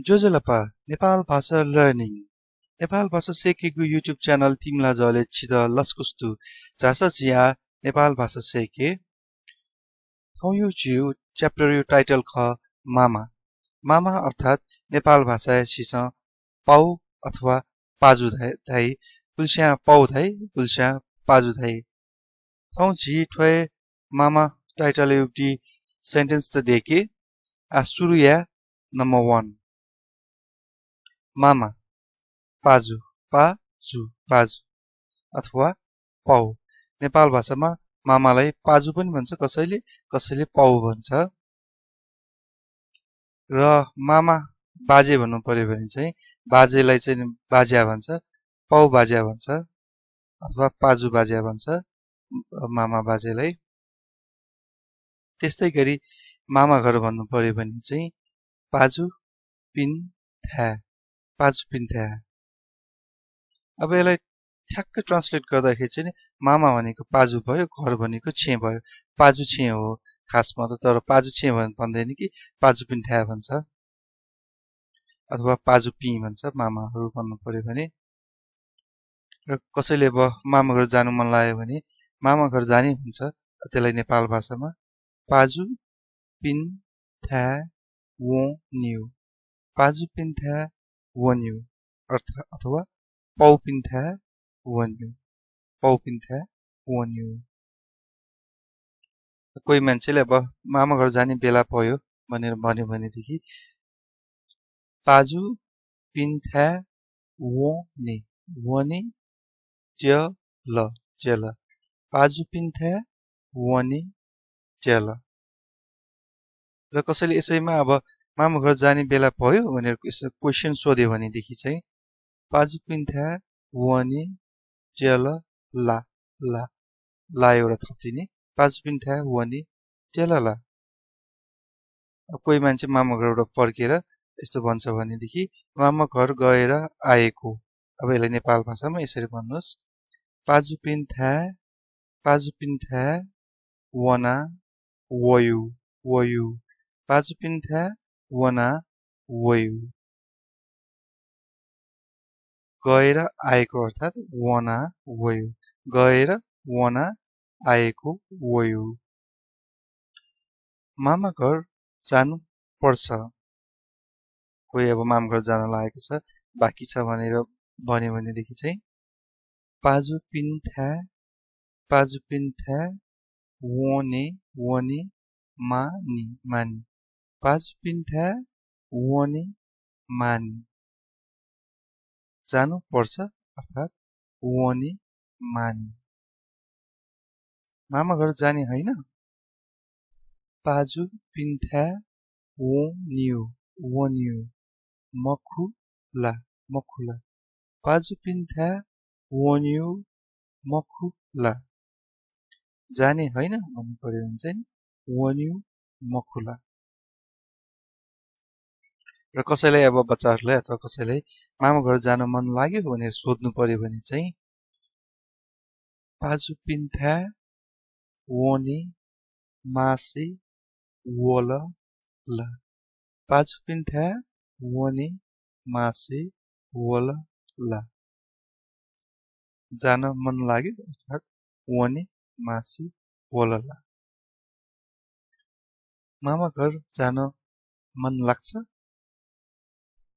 जोजोलपा नेपाल भाषा लर्निङ नेपाल भाषा सेकेको YouTube channel तिमीला जले छिद लस्कुस्तु जासा जिया नेपाल भाषा सेके थौ यो जिउ च्याप्टर यो टाइटल ख मामा मामा अर्थात नेपाल भाषा सिस पाउ अथवा पाजु धाइ पुल्स्या पाउ धाइ पुल्स्या पाजु धाइ थौ जी ठोय मामा टाइटल एउटी सेन्टेन्स त देखे आ सुरु या नम्बर 1 मामा पाजु पाजु अथवा पाउ नेपाल भाषामा मामालाई पाजु पनि भन्छ कसैले पाउ भन्छ र मामा बाजे भन्नु पर्यो भने चाहिँ बाजेलाई चाहिँ बाज्या भन्छ पाउ बाज्या भन्छ अथवा पाजु बाज्या भन्छ मामा बाजेलाई त्यस्तै गरी मामा घर भन्नु पर्यो भने चाहिँ पाजु पिन थ्या पाजु पिन थ्या अब यसलाई ठ्याक्क ट्रान्सलेट गर्दाखेरि चाहिँ मामा भनेको पाजु भयो घर भनेको छे भयो पाजु छे हो खासमा त तर पाजु छे भन्दैन कि पाजु पिन थ्या भन्छ अथवा पाजु पि भन्छ मामाहरू भन्नु पर्यो भने र कसैले अब मामा घर जानु मन लाग्यो भने मामा घर जाने भन्छ त्यसलाई नेपाल भाषामा पाजु पिन थ्या वो न्यू पाजु पिन थ्या वो न्यू अथवा पाउ पिन थ्या वो न्यू पाउ पिन थ्या वो न्यू कोही मान्छेले अब मामा घर जाने बेला पयो भनेर भन्यो भनेदेखि पाजु पिन थ्या वो नि च्याल पाजु पिन थ्या वो नि च्याल र कसैले यसैमा अब मामा घर जाने बेला भयो भनेर क्वेसन सोध्यो भनेदेखि चाहिँ पाजु पिन थ्या वो नि च्याल ला एउटा थपिने पाजु पिन थ्या वो नि च्याल ला कोही मान्छे मामा घरबाट फर्केर यस्तो भन्छ भनेदेखि मामा घर गएर आएको अब यसलाई नेपाल भाषामा यसरी भन्नुहोस् पाजु पिन थ्या वना वयु पाजु पिन थ्या वना वयु गएर आएको अर्थात् वना वयु गएर वना आएको वयु मामा घर जानु पर्छ कोही अब मामा घर जान लागेको छ बाँकी छ भनेर भन्यो भनेदेखि चाहिँ पाजु पिन थ्या वने मानी पाजु पिन थ्या वने मानी जानु पर्छ अर्थात् वने मानी मामा घर जाने होइन पाजु पिन थ्या वो न्यू मखुला पाजु पिन थ्या वो न्यू मखुला जाने होइन भन्नु पर्यो भने चाहिँ वो न्यू मखुला र कसैलाई अब बच्चाहरूलाई अथवा कसैलाई मामा घर जान मन लाग्यो भनेर सोध्नु पर्यो भने चाहिँ पाजु पिन थ्या वो नि मासे वोल ला पाजु पिन थ्या वो नि मासे वोल ला जान मन लाग्यो अर्थात् वो नि मासे वोल ला मामा घर जान मन लाग्छ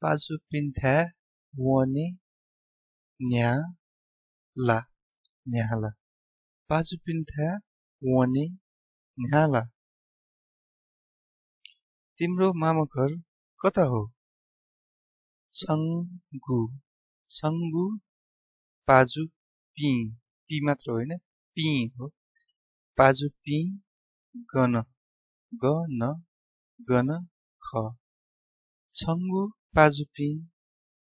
पाजु पिन थ्या वो नि न्याला पाजु पिन थ्या वो नि न्याला तिम्रो मामा घर कता हो छङ्गु पाजु पि मात्र होइन पि हो पाजु पि गन ख छङ्गु पाजु पि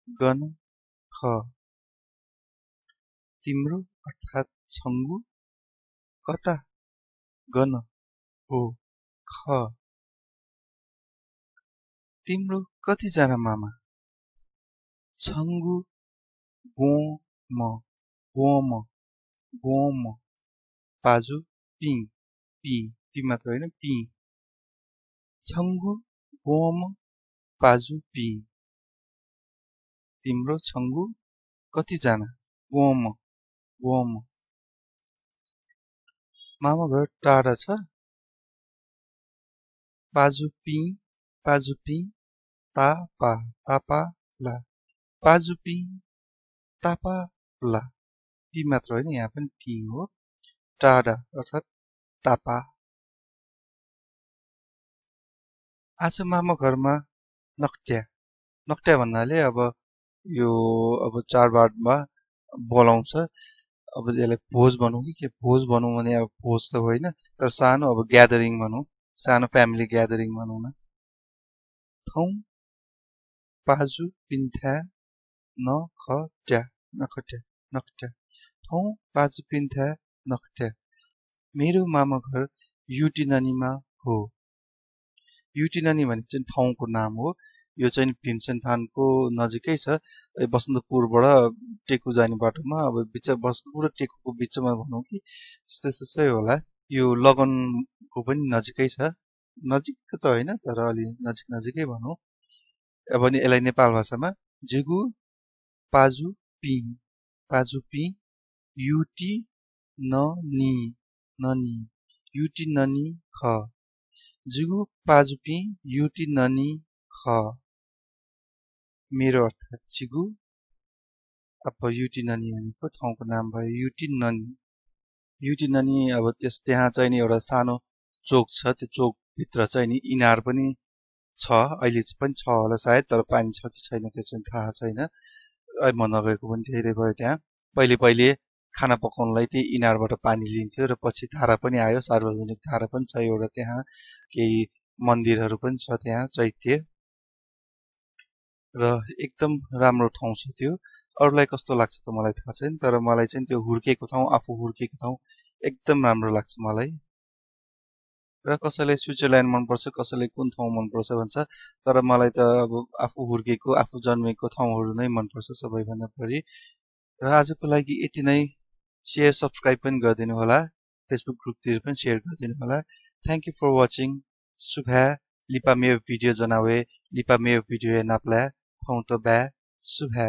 गन ख तिम्रो अर्थात् छङ्गु कता गन हो ख तिम्रो कतिजना मामा छङ्गु गोम पाजु पि मात्र होइन पि छङ्गु गोम पाजु पि तिम्रो छङ्गु कतिजना वम वम मामा घर टाढा छ पाजुपी पाजुपी तापा तापा ला पाजुपी तापा ला पी मात्र होइन यहाँ पनि पी हो टाढा अर्थात् टापा आज मामा घरमा नक्ट्या नक्ट्या भन्नाले अब यो अब चाडबाडमा बोलाउँछ अब यसलाई भोज भनौँ कि के भोज भनौँ भने अब भोज त होइन तर सानो अब ग्यादरिङ भनौँ सानो फ्यामिली ग्यादरिङ भनौँ न ठाउँ पाजु पिन्थ्या नखट्या नखट्या नखट्या ठाउँ पाजु पिन्थ्या नखट्या मेरो मामा घर युटिननीमा हो युटिननी भने चाहिँ ठाउँको नाम हो यो चाहिँ भीमसेनथानको नजिकै छ बसन्तपुरबाट टेकु जाने बाटोमा अब बसन्तपुर र टेकुको बिचमा भनौँ कि त्यस्तै होला यो लगनको पनि नजिकै छ नजिक त होइन तर अलि नजिकै भनौँ अब नि यसलाई नेपाल भाषामा जुगु पाजु पी युटी ननी ननी युटी ननी ख जुगु पाजुपी युटी ननी ख मेरो अर्थात् चिगु अब युटी ननी भनेको ठाउँको नाम भयो युटी ननी अब त्यहाँ चाहिँ नि एउटा सानो चोक छ त्यो चोक भित्र चाहिँ नि इनार पनि छ अहिले पनि छ होला सायद तर पानी छ कि छैन त्यो चाहिँ थाहा छैन म नगएको पनि धेरै भयो त्यहाँ पहिले खाना पकाउनलाई त्यही इनारबाट पानी लिन्थ्यो र पछि धारा पनि आयो सार्वजनिक धारा पनि छ एउटा त्यहाँ केही मन्दिरहरू पनि छ त्यहाँ चैत्य र एकदम राम्रो ठाउँ छ त्यो अरूलाई कस्तो लाग्छ त मलाई थाहा छैन तर मलाई चाहिँ त्यो हुर्केको ठाउँ आफू हुर्केको ठाउँ एकदम राम्रो लाग्छ मलाई र कसैलाई स्विजरल्यान्ड मनपर्छ कसैलाई कुन ठाउँ मनपर्छ भन्छ तर मलाई त अब आफू हुर्केको आफू जन्मेको ठाउँहरू नै मनपर्छ सबैभन्दा बढी र आजको लागि यति नै शेयर सब्सक्राइब पनि गरिदिनु होला फेसबुक ग्रुपतिर पनि शेयर गरिदिनु होला थ्याङ्क यू फर वाचिङ शुभा लिपा मेरो भिडियो जनावे लिपा मेरो भिडियो नाप्ला ठाउँ त बा शुभा